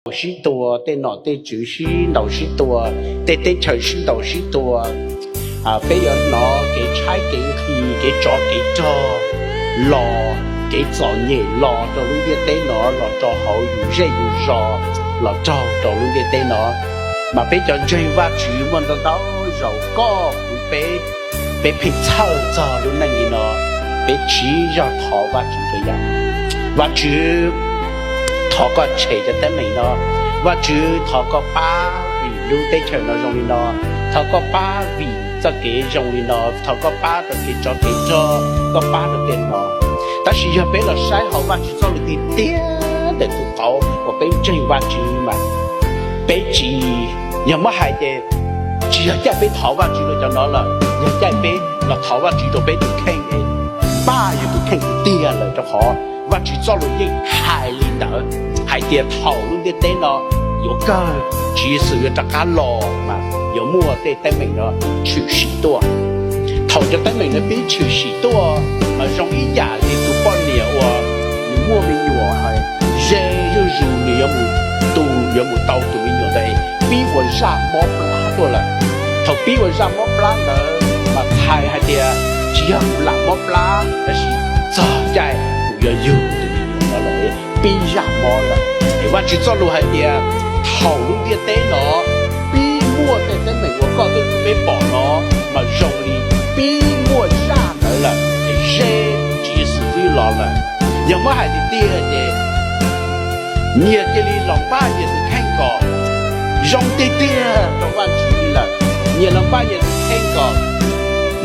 sib tua, tej nom tej tswv sib ntaus sib tua, tej teb chaws sib ntaus sib tua. Peb yuav hnov kev tshaib kev nqhis, kev tsov kev rog los, kev txom nyem los rau lub ntiaj teb no, los rau hauv yus zej yus zos, los raug rau lub ntiaj teb no. Mas peb cov ntseeg Vajtswv muaj ntau ntau zaus koj kuv peb, peb pheej txhawj txog lub neej li no, peb tsis yog thov Vajtswv rau yam. Vajtswv, thov koj tshem cov teeb meem no. Vajtswv, thov koj pab vim lub teb chaws no zoo li no. Thov koj pab vim txoj kev zoo li no. Thov koj pab rau kev tsov kev rog, koj pab rau tej no. Tab sis yog peb los saib hauv Vajtswv txoj lus tiag tiag ntawm tus qauv uas peb ntseeg Vajtswv mas peb tsis, yog muab hais ces tsis yog caij peb thov Vajtswv rau cov no lawm, yog caij peb los thov Vajtswv rau peb tus kheej es npaj yus tus kheej tiag tiag lawm, rau qhov Vajtswv txoj lus yeej hais li ntawd, hais tias thaum lub ntiaj teb no yuav kawg, Tswv Yexus yuav rov qab los mas yuav muaj tej teeb meem no tshwm sim tuaj. Thaum cov teeb meem no pib tshwm sim tuaj mas zoo ib yam li tus poj niam uas nws muaj me nyuam, ze zuj zus nws yuav mus, tus yuav mus tau tus me nyuam ntawd pib ua zaj mob plab tuaj lawm. Thaum pib ua zaj mob plab ntawd mas txhais hais tias tsis yog kuv lam mob plab, tab sis txog caij kuv yuav yug tus me nyuam no lawm, pib zaj mob lawm. Es Vajtswv txoj lus hais tias thaum lub ntiaj teb no pib muaj tej teeb meem uas koj thiab kuv peb pom no mas zoo li pib muaj zaj ntawd lawm, es ze Tswv Yexus twb los lawm. Yog muab hais tiag tiag ces nyias cia li los npaj nyias tus kheej kom zoo tiag tiag rau Vajtswv li lawm. Nyias los npaj nyias tus kheej kom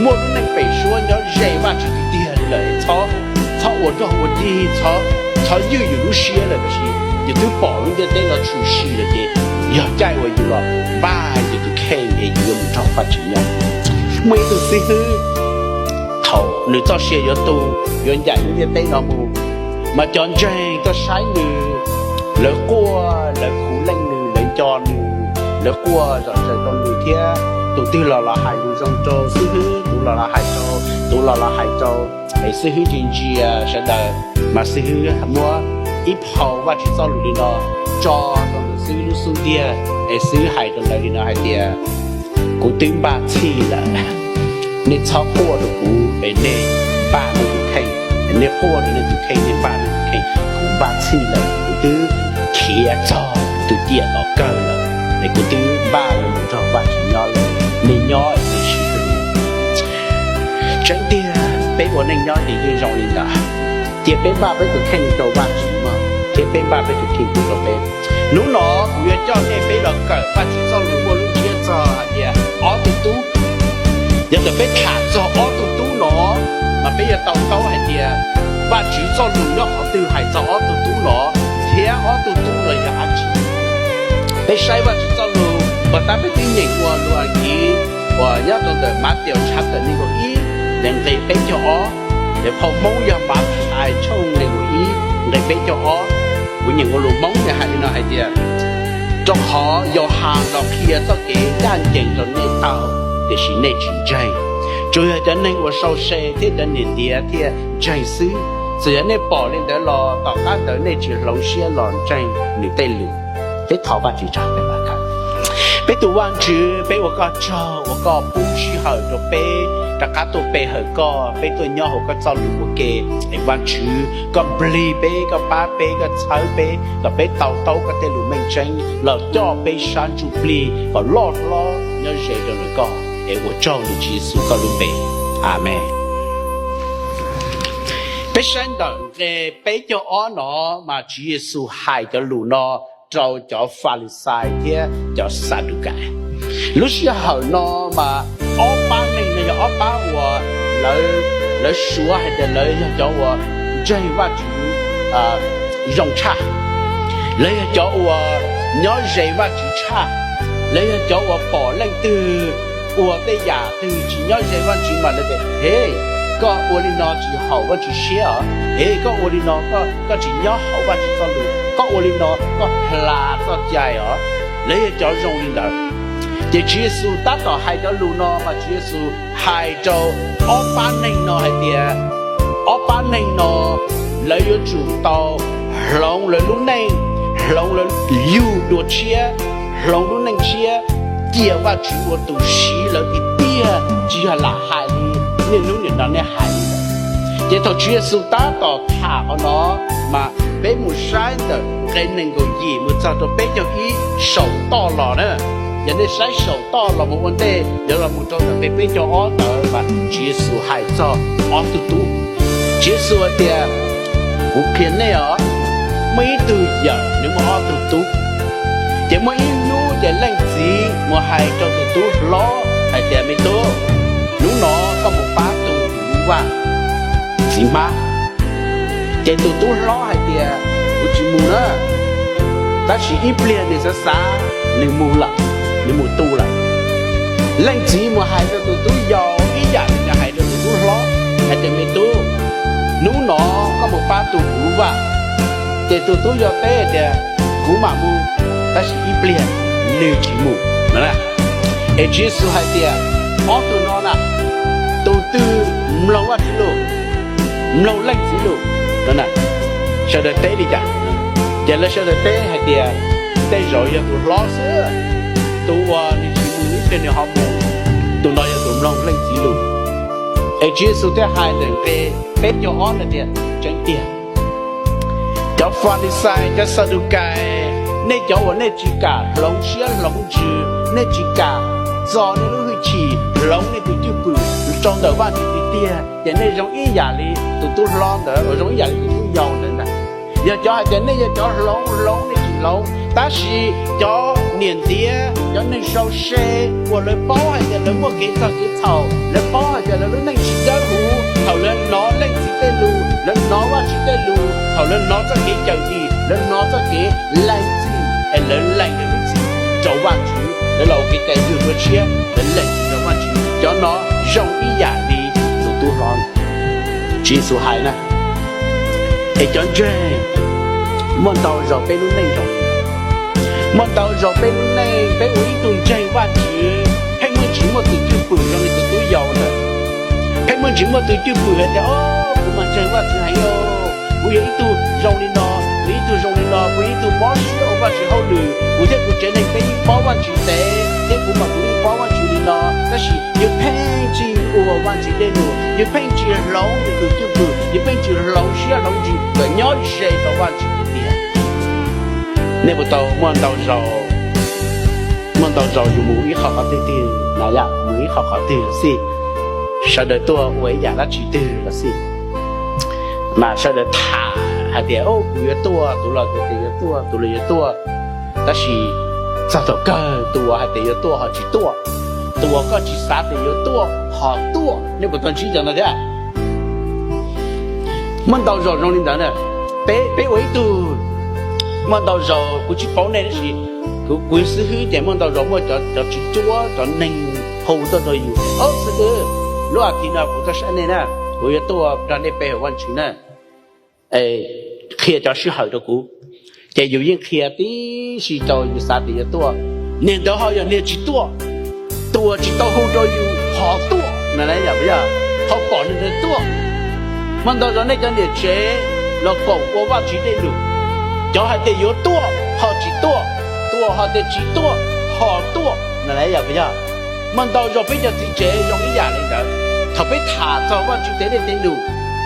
muaj lub neej pem suab nyob ze Vajtswv tiag tiag li lawm. Txhob ua rog ua dig, txhob ywj yus lub siab lawm, tab sis yus twb pom lub ntiaj teb no tshwm sim lawm ces yog caij uas yus los npaj yus tus kheej es yus yuav mus nrog Vajtswv nyob. Muaj ib tug xib hwb, thaum nws txoj sia yuav tu, yuav ncaim lub ntiaj teb no mus, mas cov ntseeg tuaj saib nws, lawv quaj, lawv khuv leej nws, lawv nco nws, lawv quaj zom zaws rau nws thiab. Tus twg los los hais lus zoo rau xib hwb, tus los los hais rau, tus los los hais rau, es xib hwb ntsia ntsia sawv daws, mas xib hwb muab ib phau Vajtswv txoj lus li no tso rau ntawm xib hwb lub xub ntiag, es xib hwb hais rau lawv li no hais tias, kuv twb npaj txhij lawm, nej txhob quaj rau kuv es nej npaj nej tus kheej, nej quaj rau nej tus kheej, nej npaj nej tus kheej, kuv npaj txhij lawm, kuv twb khiav txog tus ciam tom kawg lawm, es kuv twb npaj los nrog Vajtswv nyob lawm, nej nyob es nej sib hlub. Tseeb tiag peb ua neej nyob ces yeej zoo li ntawd, cia peb npaj peb tus kheej rau Vajtswv mog, thiab peb npaj peb tus kheej pub rau peb. Hnub no kuv yuav coj nej peb los kawm Vajtswv txoj lus muaj lub ntsiab txog hais tias ob tug tub. Yog tias peb tham txog ob tug tub no, mas peb yuav to taub hais tias Vajtswv txoj lus nyob qhov twg hais txog ob tug tub no, thiab ob tug tub no yog dab tsi. Peb saib Vajtswv txoj lus, puas tab peb twb nyeem ua lus Askiv uas nyob rau ntawm Matias tsab tawm nees nkaum ib, nqe peb caug ob, es phau Hmoob yog Mathais tshooj nees nkaum ib nqe peb caug ob. Kuv nyeem ua lus Hmoob ces hais li no hais tias, rau qhov Yauhas los qhia txoj kev ncaj ncees rau nej tau, tiam sis nej tsis ntseeg. Tsuas yog cov neeg uas sau se thiab cov niam ntiav thiaj ntseeg xwb. Txawm yog nej pom li ntawd los tom qab ntawd nej tsis hloov siab los ntseeg nws tej lus. Peb thov Vajtswv tsa peb a. Peb tus Vajtswv, peb ua koj tsaug uas koj pub sij hawm rau peb rov qab tuaj pe hawm koj, peb tuaj nyob hauv koj txoj lus ua ke. Es Vajtswv, koj nplig peb, koj pab peb, koj txhawb peb kom peb to taub koj tej lus meej tseeb los coj peb sab ntsuj plig kom loj hlob nyob ze rau ntawm koj. Es ua tsaug li Tswv Yexus koj lub npe. Amees. Peb saib ntawm nqe peb caug ob no mas Tswv Yexus hais cov lus no rau cov Falixais thiab cov Xadukais. Lub sij hawm no mas ob pab neeg no yog ob pab uas lawv suav hais tias lawv yog cov uas ntseeg Vajtswv zoo tshaj, lawv yog cov uas nyob ze Vajtswv tshaj, lawv yog cov uas pom leej twg ua tej yam twg tsis nyob ze Vajtswv mas lawv tias, hev, koj ua li no tsis haum Vajtswv siab os, hev, koj ua li no koj tsis nyob hauv Vajtswv txoj lus, koj ua li no koj hla txoj cai os. Lawv yog cov zoo li ntawd. Ces Tswv Yexus tab tom hais cov lus no mas Tswv Yexus hais rau ob pab neeg no hais tias, ob pab neeg no lawv yuav tsum tau hloov lawv lub neej, hloov lawv yug ua tshiab, hloov lub neej tshiab, cia Vajtswv ua tus siv lawv tiag tiag, tsis yog lam hais li niaj hnub nim no nej hais li ntawd. Ces thaum Tswv Yexus tab tom tham qhov no, mas peb mus saib ntawm nqe nees nkaum yim mus txog rau peb caug ib saum toj los na. Yog nej saib saum toj los mus ua ntej, yuav los mus rau ntawm nqe peb caug ob ntawd mas Tswv Yexus hais txog ob tug tub. Tswv Yexus hais tias, kuv qhia nej os, muaj ib tug yawm nws muaj ob tug tub. Ces muaj ib hnub ces leej txiv mus hais rau tus tub hlob hais tias, me tub, hnub no koj mus pab tu tus vaj txiv hmab. Ces tus tub hlob hais tias, kuv tsis mus na. Tab sis ib pliag nws xav xav, nws mus lawm, nws mus tu lawm. Leej txiv mus hais rau tus tub yau ib yam li nws hais rau tus tub hlob hais tias, me tub, hnub no koj mus pab tu kuv lub vaj. Ces tus tub yau teb tias, kuv mam mus, tab sis ib pliag nws tsis mus. Es Tswv Yexus hais tias, ob tug no na, tus twg mloog Vajtswv lus, mloog leej txiv lus no, sawv daws teb li cas? Ces lawv sawv daws teb hais tias, tej zaum yog tus hlob xwb, tus uas nws tsis mus ib pliag nws ho mus, tus no yog tus mloog leej txiv lus. Es Tswv Yexus thiaj hais ntawm nqe peb caug ob ntawd tias, tseeb tiag, cov Falixais, cov Xadukais, nej cov uas nej tsis kam hloov siab hloov ntsws, nej tsis kam txo nej lub hwj chim hloov nej tus cwj pwm rau ntawm Vajtswv tiag tiag, ces nej zoo ib yam li tus tub hlob ntawd, uas zoo ib yam li tus tub yau ntawd ntag. Yog cov hais tias nej yog cov hloov, hloov nej tsis hloov, tab sis cov niam ntiav, cov neeg sau se uas lawv paub hais tias lawv muaj kev txog kev txhaum, lawv paub hais tias lawv lub neej tsis dawb huv, thaum lawv hnov leej txiv tej lus, lawv hnov Vajtswv tej lus, thaum lawv hnov txoj kev cawm dim, lawv hnov txoj kev lees txim, es lawv lees lawv lub txim rau Vajtswv, lawv los ua kev cai dwg dua tshiab, lawv lees txim rau Vajtswv, cov no zoo ib yam li tus tub hlob. Tswv Yexus hais na, es cov ntseeg, muaj ntau zaus peb lub neej zoo li ntawd. Muaj ntau zaus peb lub neej peb ua ib tug ntseeg Vajtswv, pheej muaj tsis muaj tus cwj pwm zoo li tus tub yau ntawd. Pheej muaj tsis muaj tus cwj pwm hais tias, o, kuv mas ntseeg Vajtswv heev os, kuv yog ib tug zoo li no, kuv ib tug zoo li no, kuv yog ib tug mob siab ua Vajtswv hauj lwm, kuv thiab kuv tsev neeg peb yeej paub Vajtswv ntev, thiab kuv mas kuv yeej paub Vajtswv li no, tab sis yus pheej tsis ua Vajtswv dej num, yus pheej tsis hloov nws tus cwj pwm, yus pheej tsis hloov siab hloov ntsws kom nyob ze rau Vajtswv tiag. Nej puas tau muaj ntau zaus, muaj ntau zaus yus mus ib qho qhov twg twg na yom, mus ib qho qhov twg los xij, sawv daws tuaj ua ib yam dab tsi twg los xij, mas sawv daws tham hais tias, o, kuv yuav tuaj, tus los tias yuav tuaj, tus los yuav tuaj, tab sis txog thaum kawg tus uas hais tias yuav tuaj ho tsis tuaj, tus uas koj tsis xav tias yuav tuaj ho tuaj. Nej puas tau ntsib cov no thiab? Muaj ntau zaus zoo li ntawd na. Peb, peb ua ib tug, muaj ntau zaus kuv tsis paub nej tab sis kuv, kuv xib hwb ces muaj ntau zaus muaj cov, cov tswv cuab, cov neeg hu tuaj rau yus, o, xib hwb, lub as thiv no kuv tuaj saib nej na, kuv yuav tuaj nrog nej pe hawm Vajtswv na, qhia cov sij hawm rau kuv. Ces yus yeej qhia tib si rau yus xav tias yuav tuaj, niag ntawd ho yog niag tsis tuaj. Tus uas tsis tau hu rau yus ho tuaj na, yog, ho pom niag ntawd tuaj. Muaj ntau zaus nej cov niam tsev los koom ua Vajtswv dej num, cov hais tias yuav tuaj ho tsis tuaj, tus uas hais tias tsis tuaj ho tuaj na, yog puas yog? Muaj ntau zaus peb cov txiv tsev zoo ib yam li ntawd, thaum peb tham txog Vajtswv tes dej tes num,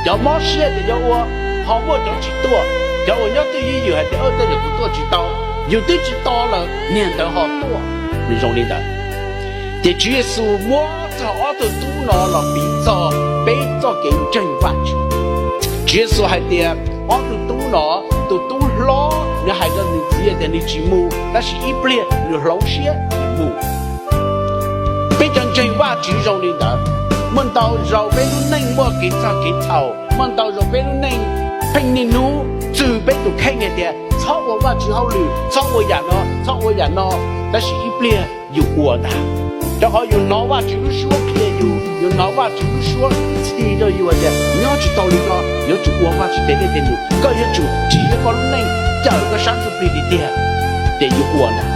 cov mob siab tias yuav ua, ho muaj cov tsis tuaj, cov uas nyob twj ywm hais tias, o, tej zaum kuv tuaj tsis tau, yus twb tsis tos lawm niag ntawd ho tuaj. Nws zoo li ntawd. Ces Tswv Yexus muab txog ob tug tub no los piv txog peb txoj kev ntseeg Vajtswv. Tswv Yexus hais tias ob tug tub no, tus tub hlob nws hais rau nws txiv tias nws tsis mus, tab sis ib pliag nws hloov siab nws mus. Peb cov ntseeg Vajtswv zoo li ntawd. Muaj ntau zaus peb lub neej muaj kev txog kev txhaum, muaj ntau zaus peb lub neej pheej niaj hnub txwg peb tus kheej hais tias txhob ua Vajtswv hauj lwm, txhob ua yam no, txhob ua yam no, tab sis ib pliag yus ua ntag. Rau qhov yus hnov Vajtswv lub suab qhia yus, yus hnov Vajtswv lub suab ntxhi rau yus tias nyob tsis tau li no, yuav tsum ua Vajtswv tes dej tes num, koj yuav tsum tsim koj lub neej cawm koj sab ntsuj plig tiag tiag, ces yus ua ntag.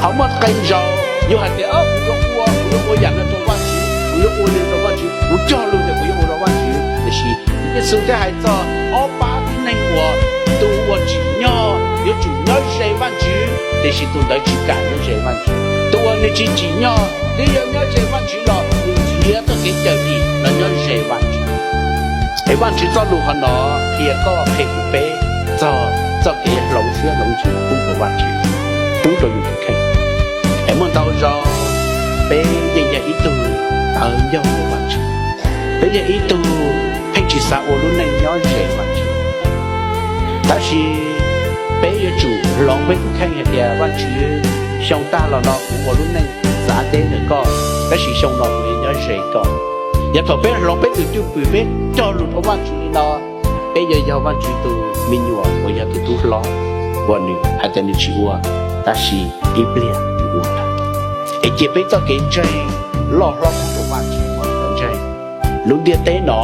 Ho muaj qee zaus yus hais tias, o, kuv yuav ua, kuv yuav ua yam no rau Vajtswv, kuv yuav ua li rau Vajtswv, kuv cog lus tias kuv yuav ua rau Vajtswv. Tiam sis Yexus thiaj hais txog ob pab tib neeg uas tus uas tsim nyog yuav tsum nyob ze Vajtswv, tiam sis tus ntawd tsis kam nyob ze Vajtswv. Tus uas nws tsis tsim nyog twb yuav nyob ze Vajtswv los nws nrhiav txoj kev cawm dim los nyob ze Vajtswv. Es Vajtswv txoj lus qhov no qhia koj qhia kuv peb txog txoj kev hloov siab hloov ntsws pub rau Vajtswv, pub rau yus tus kheej. Es muaj ntau zaus peb yeej yog ib tug tawv ncauj rau Vajtswv, peb yog ib tug pheej tsis xav ua lub neej nyob ze Vajtswv. Tab sis peb yuav tsum hloov peb tus kheej hais tias, Vajtswv, xyoo tag los no kuv ua lub neej xav teb ntawm koj, tab sis xyoo no kuv yuav nyob ze koj. Yog thaum peb hloov peb tus cwj pwm, peb cog lus rau Vajtswv li no, peb yuav yog Vajtswv tus me nyuam uas yog tus tub hlob uas nws hais tias nws tsis ua, tab sis ib pliag nws ua lawm. Es cia peb txoj kev ntseeg loj hlob pub rau Vajtswv ua ntseeg. Lub ntiaj teb no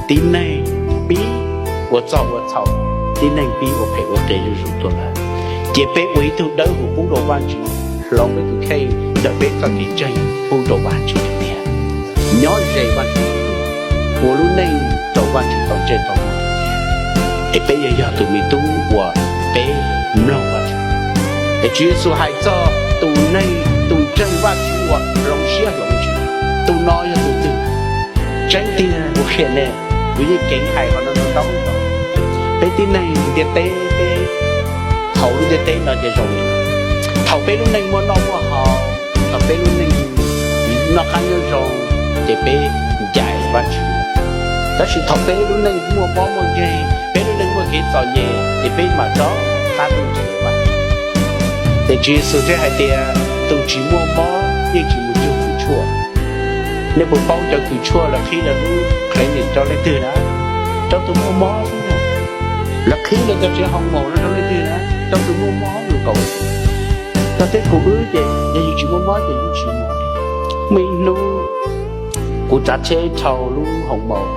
tib neeg pib ua txoj ua txhaum, tib neeg pib ua phem ua qias zuj zus tuaj lawm. Cia peb ua ib tug dawb huv pub rau Vajtswv, hloov peb tus kheej, ntawm peb txoj kev ntseeg pub rau Vajtswv tiag tiag, nyob ze Vajtswv, ua lub neej rau Vajtswv tau ntsej tau muag tiag tiag, es peb yuav yog tus me tub uas peb mloog Vajtswv. Es Tswv Yexus hais txog tus neeg tus ntseeg Vajtswv uas hloov siab hloov ntsws, tus no yog tus twg? Tseeb tiag kuv qhia nej, kuv yeej ceev hais qhov no ntau ntau. Peb tib neeg ntiaj teb, peb hauv lub ntiaj teb no ces zoo li, thaum peb lub neej muaj noj muaj haus, thaum peb lub neej noj qab nyob zoo, ces peb ncaim Vajtswv. Tab sis thaum peb lub neej muaj mob muaj nkeeg, peb lub neej muaj kev txom nyem, ces peb mam rov qab tuaj ncaim Vajtswv. Ces Tswv Yexus thiaj hais tias, tus tsis muaj mob yeej tsis mus cuag kws tshuaj. Nej puas paub cov kws tshuaj lawv qhib lawv lub qhlev nim rau leej twg na? Rau tus muaj mob xwb na. Lawv qhib lawv cov tsev hoo maum no rau leej twg na? Rau tus muaj mob nws kaus. Koj thiab kuv wb ces yog yus tsis muaj mob ces yus tsis mus. Muaj ib hnub kuv tsav tsheb dhau lub hoos maum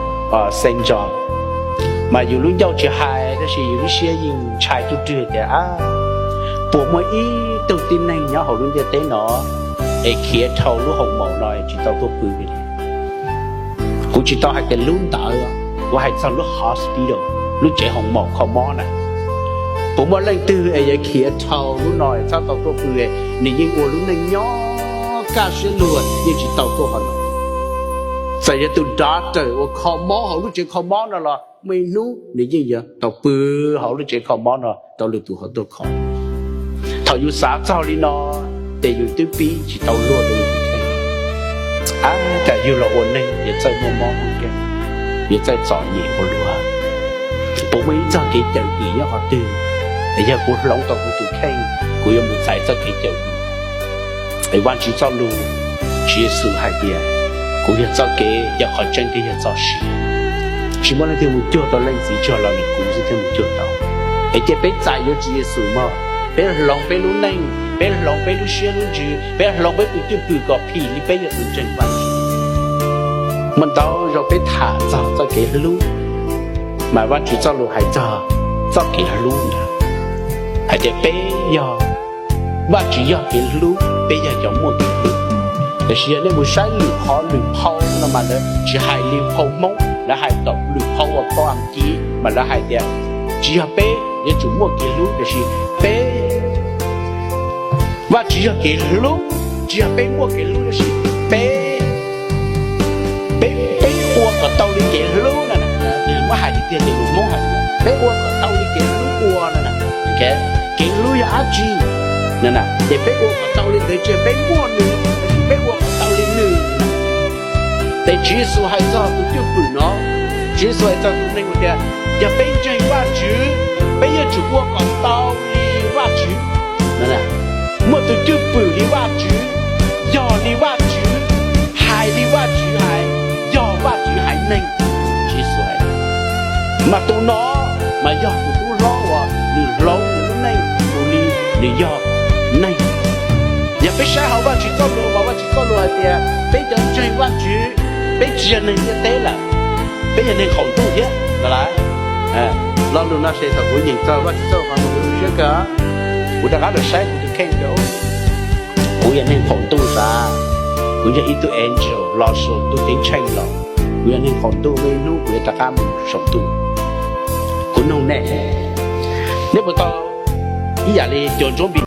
Saint John, mas yus lub ncauj tsis hais tab sis yus lub siab yeej ntshai tuj rwg tias, puas muaj ib tug tib neeg nyob hauv lub ntiaj teb no es khiav dhau lub hoos maum no es tsis tau tuaj pw li. Kuv tsis tau hais tias lub ntawd, kuv hais txog lub hospital, lub tsev hoos maum kho mob na. Puas muaj leej twg es yuav khiav dhau lub no es txhob tau tuaj pw, nws yeej ua lub neej nyob kaj siab luag yeej tsis tau tuaj hauv no. Txawm yog tus doctor uas kho mob hauv lub tsev kho mob no los muaj ib hnub nws yeej yuav tau pw hauv lub tsev kho mob no rau lwm tus ho tuaj kho. Thaum yus xav txog li no, ces yus twb pib tsis tau luag rau yus tus kheej. Ab, cas yug los ua neeg yuav txawj muaj mob muaj nkeeg, yuav txawj txom nyem ua luaj. Puas muaj ib txoj kev cawm dim nyob qhov twg? Es yog kuv hloov tau kuv tus kheej, kuv yuav mus txais txoj kev cawm dim. Es Vajtswv txoj lus, Tswv Yexus hais tias, kuv yog txoj kev, yog qhov tseeb thiab yog txoj sia. Tsis muaj leej twg mus cuag tau Leej Txiv tsuas los ntawm kuv xwb thiaj mus cuag tau. Es cia peb txais yuav Tswv Yexus mog, peb hloov peb lub neej, peb hloov peb lub siab lub ntsws, peb hloov peb tus cwj pwm kom phim li peb yog tus ntseeg Vajtswv. Muaj ntau zaus peb tham txog txoj kev hlub, mas Vajtswv txoj lus hais txog txoj kev hlub ntag, hais tias peb yog, Vajtswv yog kev hlub, peb yog cov muaj kev hlub. Tiam sis yog nej mus saib lwm qhov lwm phau no mas lawv tsis hais li phau Hmoob, lawv hais tom lwm phau uas phau Askiv mas lawv hais tias, tsis yog peb yuav tsum muaj kev hlub, tiam sis peb, Vajtswv yog kev hlub, tsis yog peb muaj kev hlub, tab sis peb, peb, peb ua kom tau li kev hlub no. Muab hais tiag tiag ces lus Hmoob hais, peb ua kom tau li kev hlub ua no. Kev hlub yog dab tsi no? Ces peb ua kom tau li ntawd, tsis yog peb muaj nws, peb ua kom tau li nws. Ces Tswv Yexus hais txog tus cwj pwm no, Tswv Yexus hais txog tus neeg uas tias, yog peb ntseeg Vajtswv, peb yuav tsum ua kom tau li Vajtswv. Muaj tus cwj pwm li Vajtswv, yog li Vajtswv, hais li Vajtswv hais, yog Vajtswv haiv neeg. Tswv Yexus hais, mas tus no mas yog tus tub hlob uas nws hloov nws lub neej mus li nws yog neeg. Yog peb saib hauv Vajtswv txoj lus mas Vajtswv txoj lus hais tias peb cov ntseeg Vajtswv, peb tsis yog neeg ntiaj teb lawm, peb yog neeg qaum ntuj thiab no lauj. Lo lus no ces thaum kuv nyeem txog Vajtswv txoj lus no kuv siab kawg, kuv rov qab los saib kuv tus kheej tias, kuv yog neeg qaum ntuj sav, kuv yog ib tug angel los saum ntuj ceeb tsheej los, kuv yog neeg qaum ntuj, muaj ib hnub kuv yuav rov qab mus saum ntuj. Kuv nug nej, nej puas tau ib yam li cov Ntsuab Npis